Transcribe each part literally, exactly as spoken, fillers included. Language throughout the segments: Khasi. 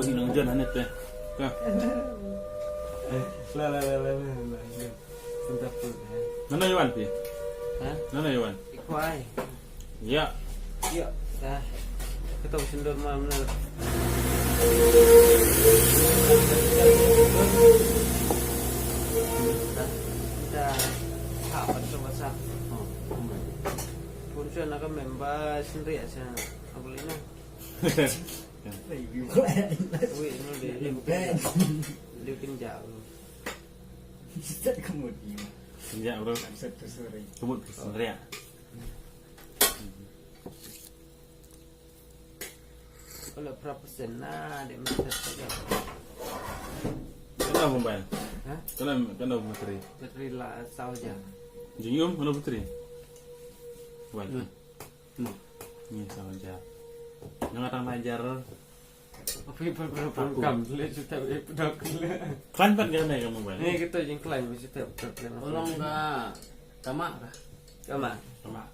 Nong John hangne te. Ka. La la la la la. Santa pun. Nana Iwan pi. Ha? Nana Iwan. Ikwai. Ya. Ya. Dah. Ketok sendor mah benar. Dah. Dah. Ha, betul pasal. Oh, pun saya nak member sendiri aja. Apa boleh nak? Wait, no, dia, dia bukan. Dia kejap. Ustaz kemudi. Kejap, bro. Ustaz tu sorry. Kemud tu sorry. Kalau berapa persen lah, dia mesti tak. Kenapa mobile? Ha? Kenapa, kenapa bateri? Bateri lah, salah je. Jingum, mana bateri? Mobile. Hmm. Ni sama aja. Nang atang ajar. Apa yang perlu kam le cerita eh pedok le. Kan pan kan ka mobile. Ni kita jing klaim cerita pedok le. Tolong ka tamak ka. Tamak. Tamak.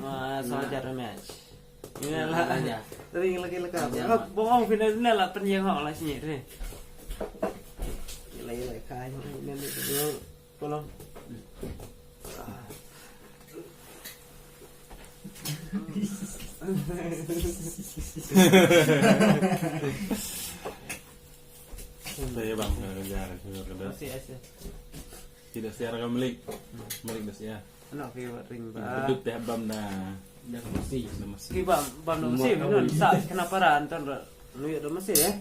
Ah, sama ajar match. Ini lah. Tadi lagi lagi. Bohong final ni lah penyeng lah sini tu. Lagi lagi kai ni tu. Tolong. Santai ya bang, jangan keluar kedas. Masih, masih. Tidak siar ke Malik. Malik dah siar. Anak ke buat ring ba. Beduk teh bam dah. Dah masih. Dah masih. Ki bam, bam dah masih. Nun sa kenapa ran tan nuyuk dah masih ya?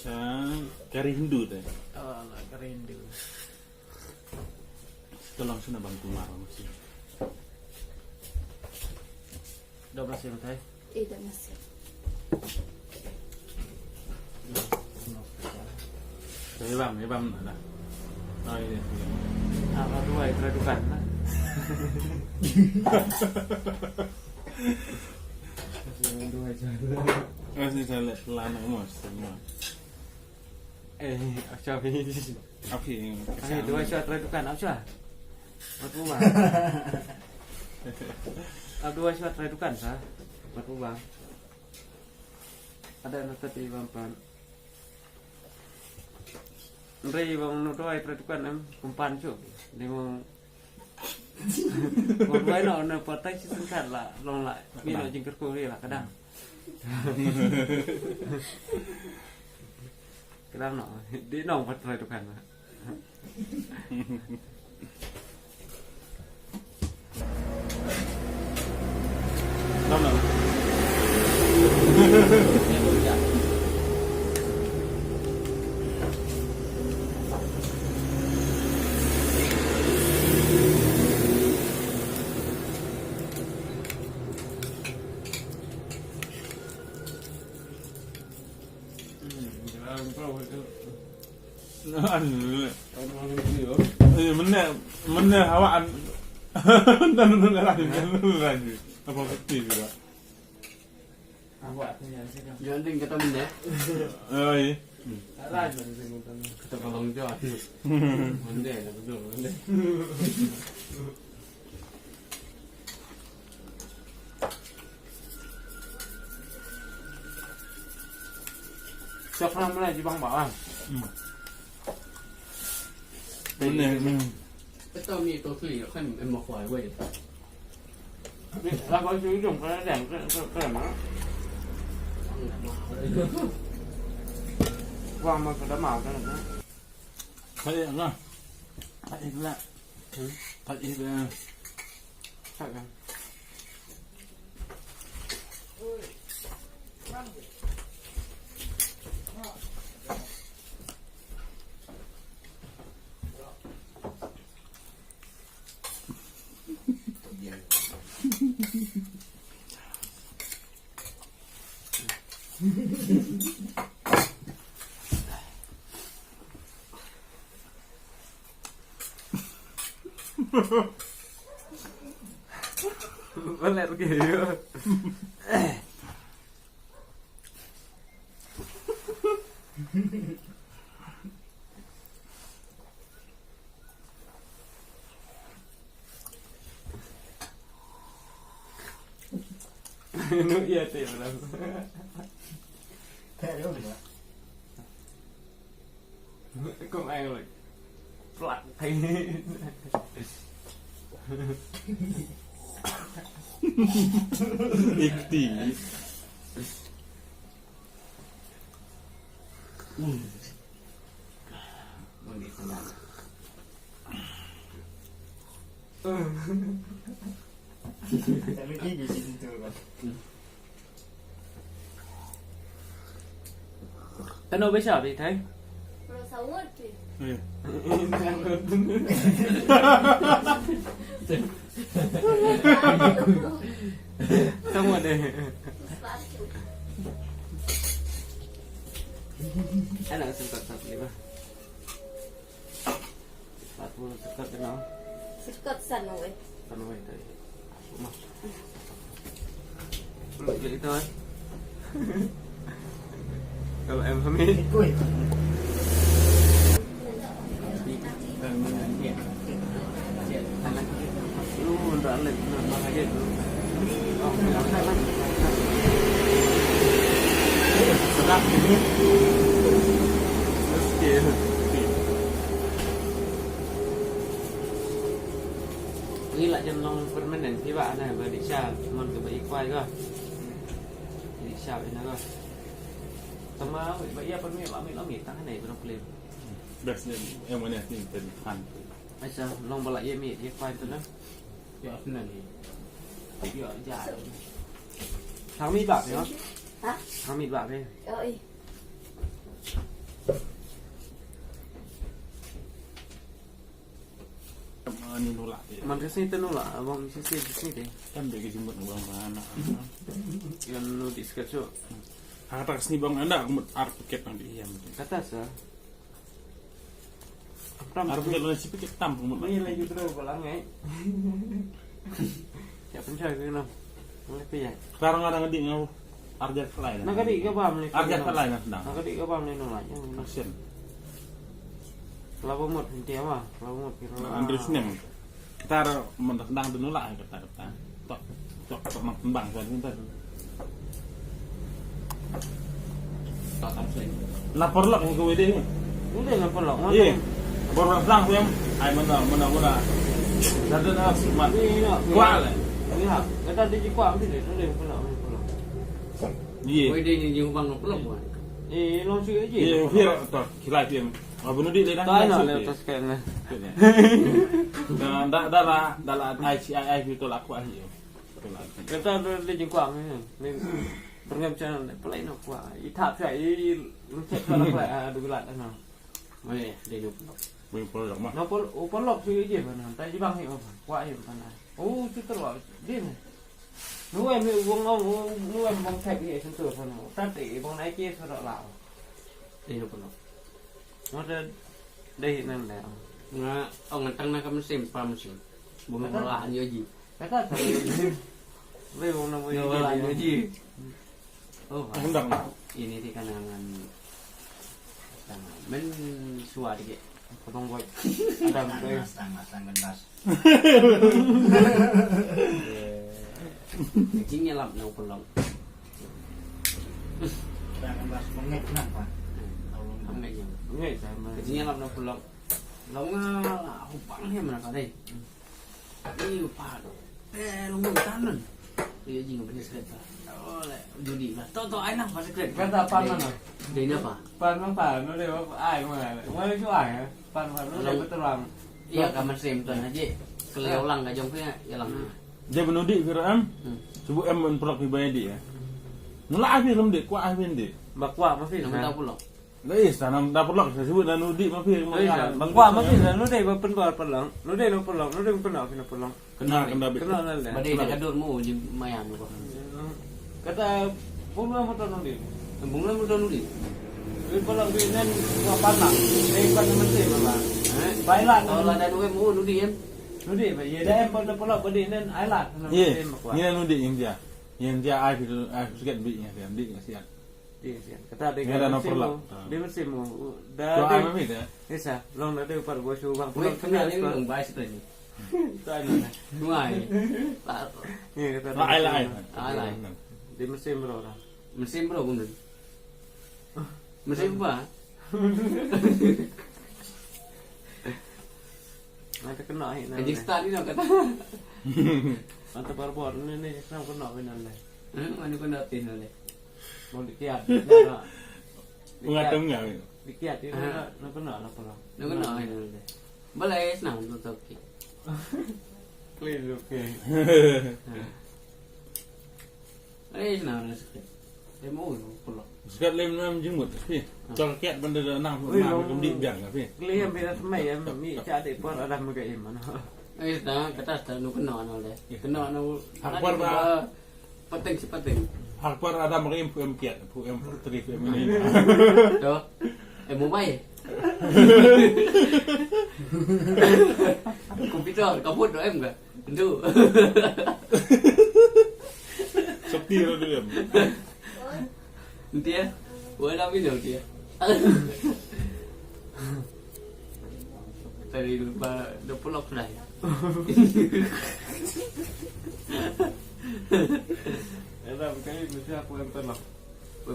Sa kari Hindu teh. Oh, nak kari Hindu. Tolong sini bang Kumar masih. Dah masih matai. Eh, dah masih. Dah ibam, ibam dah. Oh, ini. Apa dua itu dukan lah. Masih saya lihat lana mas semua. Eh, acha phi. Aphi. Aphi dua shot rai dukan acha. Mat buba. Ab dua shot rai dukan sa. Mat buba. Ada na tati bang pan. Rai bang no dua rai dukan em kumpan chu. Di mong Wai no na patai si sengkat la long la. Mi no jingkyrkhu ri la kadang. Kadang no di nong patai tu kan. Nong nong. Mene mene awak an. Dan lagi lagi. Apa betul juga. Jangan ding kata benda. Oi. Kata kalau jauh. Benda dah betul benda. Siapa nama lagi bang bang? Benda. Kata mi tu tu ya kan memang kuai wei. Lah kau sini jom kena dan kena kena. Wang mah kena mau kena. Kali lah. Kali lah. Kali lah. Kali. Balik pergi. Nuk ya te malam. Te Không ai rồi. Plak. Ikti. Tano be sha be thai. Bro, sawot tu. Sawot deh. Ana sempat tak lima. Sepatu dekat kena. Dekat sana weh. Sana weh tadi. Rumah. Belum jadi tahu eh. Kalau em kami. Oi. Lu dah lek nak pakai tu. Sedap ni. Okey. Ngi lah jan long permanent ki ba na ba di sha mon ka ba i kwai ka. Di sha ina ka. Tama ba ia permi la mi la mi tang ne ba long klim. Best ne em wane tin ten han. Aisa long ba la ia mi ia kwai tu na. Ia na ni. Ia ja. Thang mi ba ya. Ha? Thang mi ba ya. Oi. Ani nula. Man ka sini te nula, abang sisi di sini te. Kan bagi jimbat orang mana. Yang nu di sketch. Ha, tak sini bang anda aku mut ar paket nang di iya mut. Kata sa. Tam. Ar paket lu nasi paket tam aku mut. Ni lagi terus balang eh. Ya pencak ke nang. Nang pi ya. Sekarang ada ngedi ngau. Arjat pelai. Nang kadi ka bam ni. Arjat pelai nang sedang. Nang kadi ka bam ni nang lai. Action. Kelapa mut henti ama. Kelapa mut kira. Nang Andrew Snem. Kita ada mentas sedang dulu lah kata kata. Tok tok tok nang tembang kan kita. Lapor lok ke W D ni. Udah lapor lok. Iya. Baru sedang tu yang. Ai mana mana mana. Satu nak semat. Iya. Kuat lah. Iya. Kata dia kuat mesti dia. Udah lapor lok. Iya. Wei dei ni jingpang no pelok wan. Eh, long shu ji. Iya, fir to kilai fir. Abu nudi le dang. Tai no le tas kan. Da da da la da la ai chi ai ai fi to la kwa hi. Kata le jingkwang ni. Perngam channel le pelai no kwa. I thap sa i i lu chet la kwa du lat no. Wei dei no pelok. Wei pelok ma. No pelok, pelok shu ji ba no. Tai ji bang hi o. Kwa hi ba na. Oh, tu terus. Dei. Nu em hi wong ong, nu em wong thep hi sentur sono. Tat i wong nai ke sono lao. Dei no pelok. Mata dei nan le. Nga ong tang na kam sim pam sim. Bung la nyo ji. Kata sa. Dei wong na mo. Nyo la nyo ji. Oh, undang. Ini di kanangan. Men suwa dikit. Potong boy. Ada boy. Tang tang tang. Kecingnya lap nang pulang. Jangan bahas bengek kenapa? Bengek ya. Bengek sama. Kecingnya lap nang pulang. Long ah, hubang ni mana kali? Ni pa. Eh, long tanan. Dia jing beri sekret. Oh, le, judi lah. To to ai nang pas sekret. Kata apa mana? Dia ni apa? Pan apa? Mana dia ai mana? Mana tu ai? Pan pan mana dia betul bang. Iya, kamar sim tuan haji. Kalau ulang ka jong pia, ya lang. Dia menudi Firaun. Sebut em men pelok ni bayar dia. Ngelak api lem dik, kuat api dik. Bakwa masih. Nama tak pulang? Guys, tanam dapur lok, saya sebut dan nudi mampir. Guys, bakwa mampir dan nudi ba pen ba pelong. Nudi no pelong, nudi pen ba pelong. Kena kena bit. Kena lah. Bade dah kadur mu je mayan ko. Kata bungla motor nudi. Bungla motor nudi. Nudi pelong di nen wa panak. Dei pan menteri mama. Bailat. Kalau ada dua mu nudi em. Nudi ba ye dah em pen pelong bade nen ailat. Ye. Ni nudi yang dia. Yang dia ai ai sikit bi yang dia. Nudi kasihan. Kata dei. Ngi da no perlok. Dei mynsiem mo. Da dei. Isa long da dei par go shu bang. Wei kena ni long bai sita ni. Ta no. Ngai. Ngi kata. Ai lai. Ai lai. Dei mynsiem bro da. Mynsiem bro bun. Mesti ba. Mata kena hi na. Kaji start ni nak kata. Mata barbor ni ni kena kena ni na le. Hmm, mana kena tin na le. Mau dikiat. Pengatung ya. Dikiat ni na kena na pula. Na kena hi na le. Balai senang tu toki. Clean okay. Ai na na sikit. Em oh no pula. Sikat lem nam jingmut phi. Tang kiat benda da nang. Ui, na no. Kum di biang phi. Kli em bida semai em mi cha de por ada mega em mana. Ai na kata ta no kena no le. Kena no. Hakbar ba. Pateng si pateng. Hakbar ada mega em pu em kiat pu em tri pu em ini. To. Em mobile. Computer kabut do em ga. Ndu. Sepi lah dia. Ntia. Wala mi ndu ntia. Tadi lupa do pelok dah. Ada kali mesti aku yang pelok.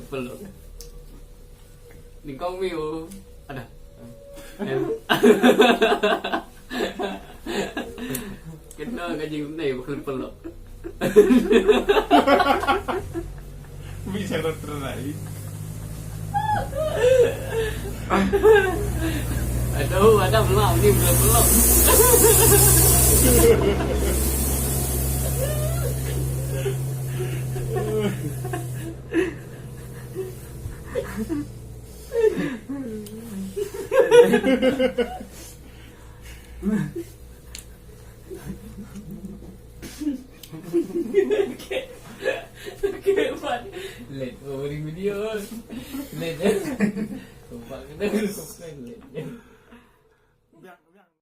Pelok. Ni kau mi oh. Ada. Em. Kena ka jingmut nai bakal pelok. Mi syarat terai. Aduh, ada belak ni belak pelok. Let over the video. Let. Kau pakai dah kau pakai let.